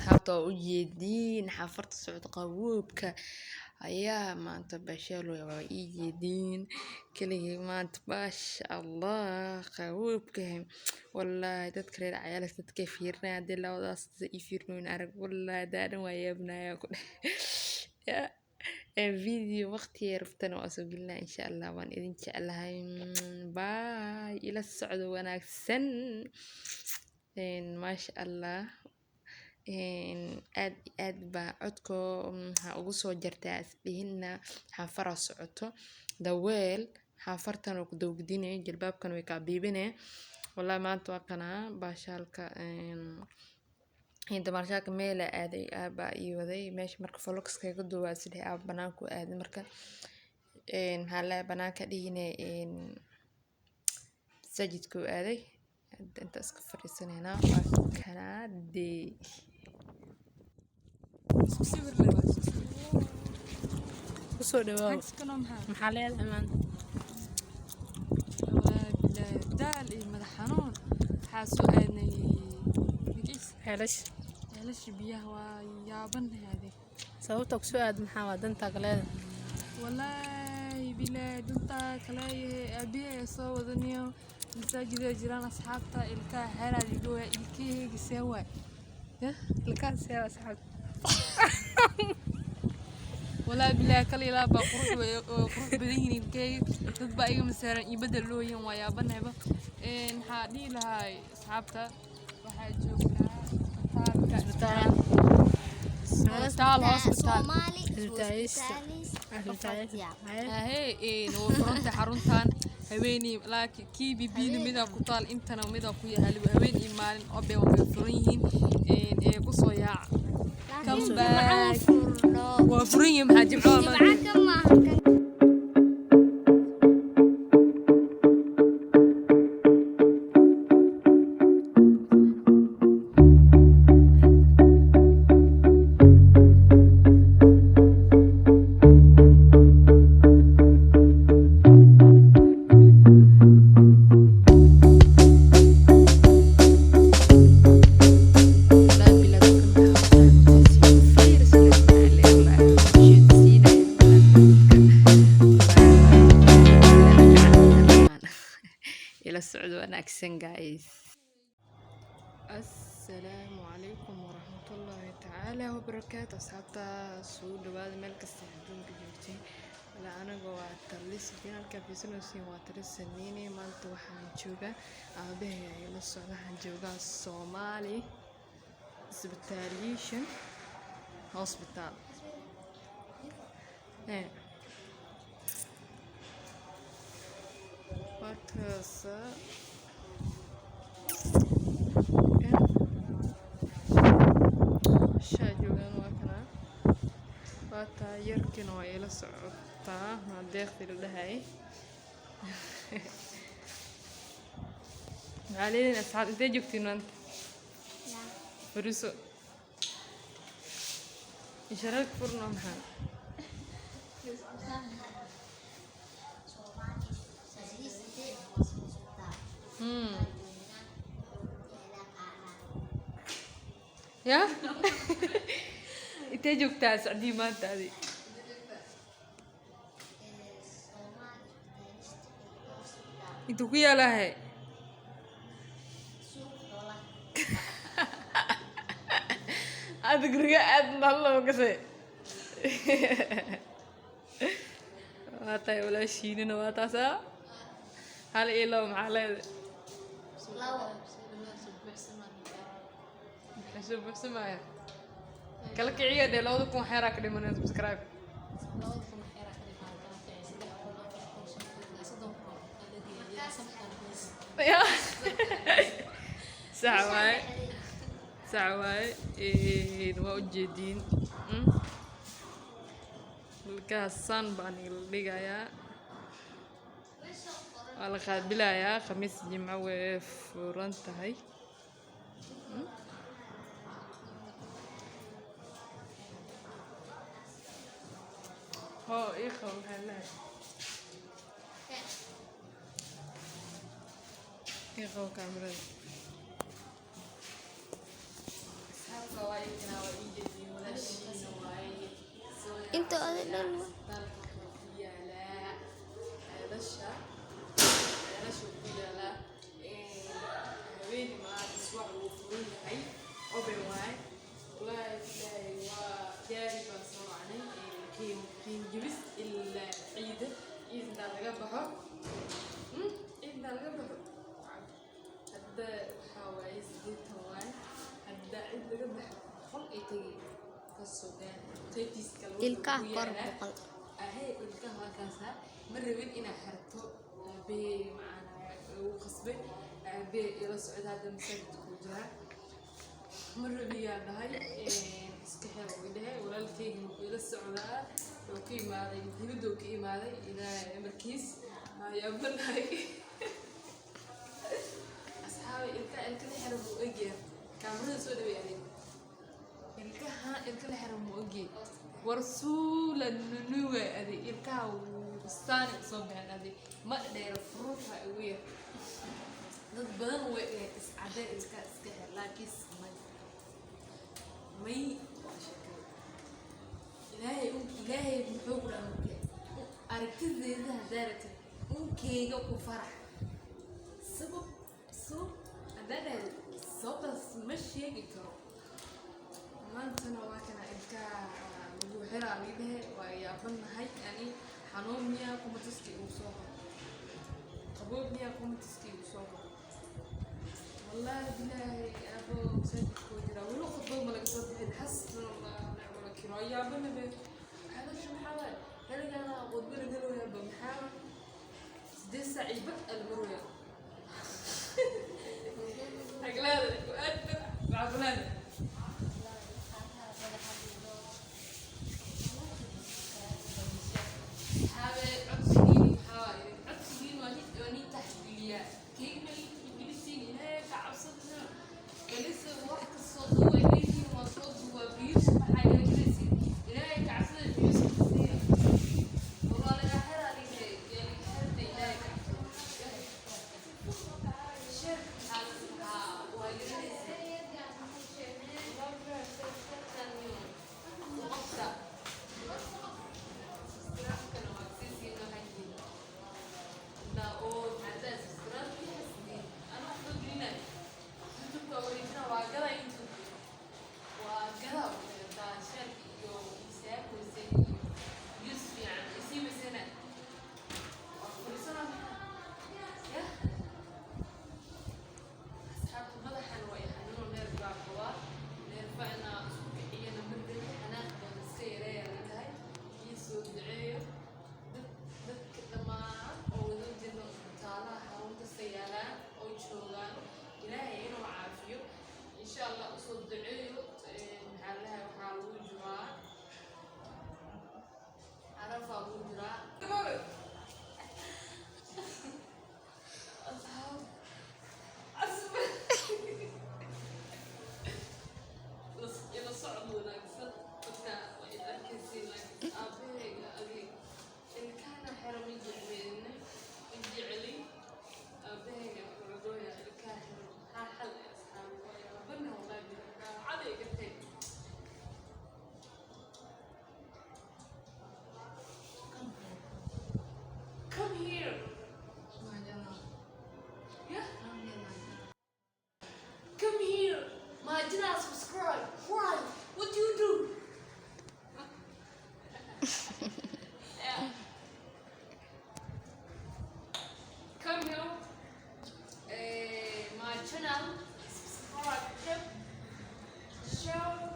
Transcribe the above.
Asxaabta waa u jeediin xafarta socod qaboobka ayaa maanta baashaalo waa ii jeediin keligii maanta, maasha Allah, qaboobka wallaahi dadka reer cayaalis dadkay fiirinaya haddii labadaas ii fiirinoyn arag wallaahi daadhan waa yaabnaya ku dheh. Video waqti yar rabtana waa soo gelinaa insha Allah. Waan idin jeclahay, bye, ila socdo wanaagsan, maasha Allah. Aad iyo aad baa codko maxaa ugu soo jartay isdhihinna xanfara socoto daweel xanfartan oo ku dawgdinay jilbaabkan way kaa biibinee. Wallahi maanta waa kanaa baashaalka dabaashaadka meel aaday aabaa ii waday meesha marka vlogskaga duubaa sidii aab banaanku aaday marka maxaa la banaanka dhihine masaajidku aaday. Inta iska fadhiisanaynaa waa kanaadee. Kusoo dhawaaw, maxaa leedahay maanta? Daal iyo madax xanuun. Waxaa soo aadnay magaciisa Ceelasha. Ceelasha biyaha waa yaabanahay. Sababta kusoo aad maxaa waa dantaa kaleeda? Wallaahi bilaahi dantaa kaleeyahay aabihi soo wadaniyo masaajida jiraan asxaabta ilkaha xeeraa ligo waay ilkaheyga see waay. Ilkaha see asxaab? Wallaahi bilaahi kal ilaa baa qurux way oo qurux badan yihiin ilkaheyga, dad baa iga masaaran iyo bedel looyin waa yaabanahayba. Maxaa dhihi lahaay asxaabta, waxaa joognaa isbitaalka Isbitaal. Isbitaal hospital. Isbitaalista. Ahee waa furanta xaruntan haweeney laakiin KBB-na midaa ku taal intana midaa ku yaal haween iyo maalin open way furan yihiin ee ku soo yaaca. Come back. Waa furan yihiin maxaa jimco maanta. Ila socdo wanaagsan guys. Assalaamu calaykum waraxmatullaahi tacaala wabarakaatu. Asxaabta soo dhawaada meel kasta adduunka joogtay. Wala anaga waa Talis channelka fiirsanaysiin waa Talis Sanini. Maanta waxaan joogaa aabahay ayaa la socda, waxaan joogaa Somali Isbitaalation Hospital. Waa kaasa shaa joogaan waa kanaa waa taa yarkina waa ila socotaa maa deeqdi la dhahay maxaa leedihin asxaab intee joogtiin maanta fariiso ishareerka furno maxaa. Ya intee joogtaa sacdii maanta adi? Intuu ku yaalahay ada guriga aad mahallaba kase waa tahay walaashiinina waa taasaa hal iyo labo maxaa leedahay maxay soo buuxsamaya kala kiciya dhee 2000 xeeraa ka dhimanaya subscribe. Ya sax waaye, sax waaye, waa ujeediin ilkaha saan baan igala dhigayaa waa la qaabilayaa khamiis jimco way furan tahay. Hoo ii qabo maxaa leeyahay ii qabo kaamirada. Asxaabta waa Waa kana, waa ii jeedin, walaashiina waaye. Soo Inta adi dhan. Isbitaalka wuxuu ku yaalaa Ceelasha. Ceelasha ku yaalaa. Habeen maalin subax wuu furan yahay, open waaye. Wallaahi billaahi, waa gaari baan soo wacnay, qiimo jebis ilaa ciida. Ciid intaa laga baxo, ciid intaa laga baxo. Hadda waxaa waaye 80 waaye. Hadda cid laga baxo 100 ay tegi kasoo gaan. Qaybtiisa kale wuxuu Ilkaha ku kor yaalaa 100. Ahey, ilkaha waa kaasa. Ma rabin inaa xirto, aabahey macaanaya ugu qasbay. Aabahey ila socda, hadda masaajidka ku jiraa. Ma rabiyaa dhahay, iska xir uu dhahay. Walaalkeyga wuu ila socdaa, wuxuu ka imaaday dibadda, uu ka imaaday. Ilaahay amarkiis, yaabanahay asxaabi. Ilka la xiro buu egyahay. Kaamirada soo dhawey adeeg. Ilkaha ilka la xiro muu egyahay? War suula nunuga adeeg. Ilkaha wuu saani soo baxeen adeeg. Ma dheero, furuurka ugu yar. Dad badan way dhaheen iscadee, ilkaha iska xir, laakiin may may waa sheekada. Ilaahay Ilaahay muxuu ku dhahay marka? Aragtideeda haddaa rabtid, unkeyga ku farax. Sabab haddaa dhahdo, sababtaas ma sheegi karo. Maantana waa kana, ilkaha lagu xiraa liidhehe. Waa yaabanahay ani. Xanuun miyaa kumatiska igu soo qabo? Qaboob miyaa kumatiska igu soo qabo? Wallaahi bilaahi, aabo masaajidka ku jiraa, weli khudbad ma laga soo bixin. Xasbuna Allah nicmal wakiil. Waa yaabana be. Hadasha maxaa waaye? Xilligaana khudba la galoyaaba maxaa? 8 saac iyo bad almaroya. Aglaada ku aad macqulaada. Habe codsigiin maxaa waaye? Codsigiin waa nin taxgeliyaa. Keyga ingilisiin. Ilaahay ka cabsadana. Balse wax kastoo duwa leeyihiin, waa soo duwaa. Views maxaa iga gelaysiin? Ilaahay ka cabsada, views siiya. Waa laga xiraa lihe, yaa laga xirta. Ilaahay ka cabsada. Share maxaa waa gelaysiin? Qofta subscribe-kana waa siisiin waxaa. Da oo hadda subscribe xasdin. Ana wax soo gelinay YouTube-ka, wareejina waa gada. YouTube waa gada. Daa share iyo isaakose iyo views fiican isii wasana waa furisanaa maxaa ya. Asxaabta, madaxan waa i xanuun, neer baa qabaa. Neerfa inaa isku kiciyana ma rabi. Xanaaq badan iska yareeya leedahay. Ii soo duceeyo. Dadka dhammaan oo wada jirno isbitaalaha xarun kasta yaalaan oo joogaan, Ilaahay inuu caafiyo insha Allah. Usoo duceeyo. Maxaa la dhahay, waxaa lagu jiraa Carafa lagu jiraa. Asxaab asba ila socod wanaagsan. Dadka waa id arkaysiin, laakiin aabahayga adig ilkahana xero ma jeclin, ma jecli. Aabahayga wuxuu doonayaa ilkaha xero. Maxaa xal eh, asxaab? Waa yaabana wallahi, daacad ay ka tahay. Come here. Yeah, come here. Majina, subscribe. Why? What do you do? Yeah. Come here. My channel. Subscribe. Share.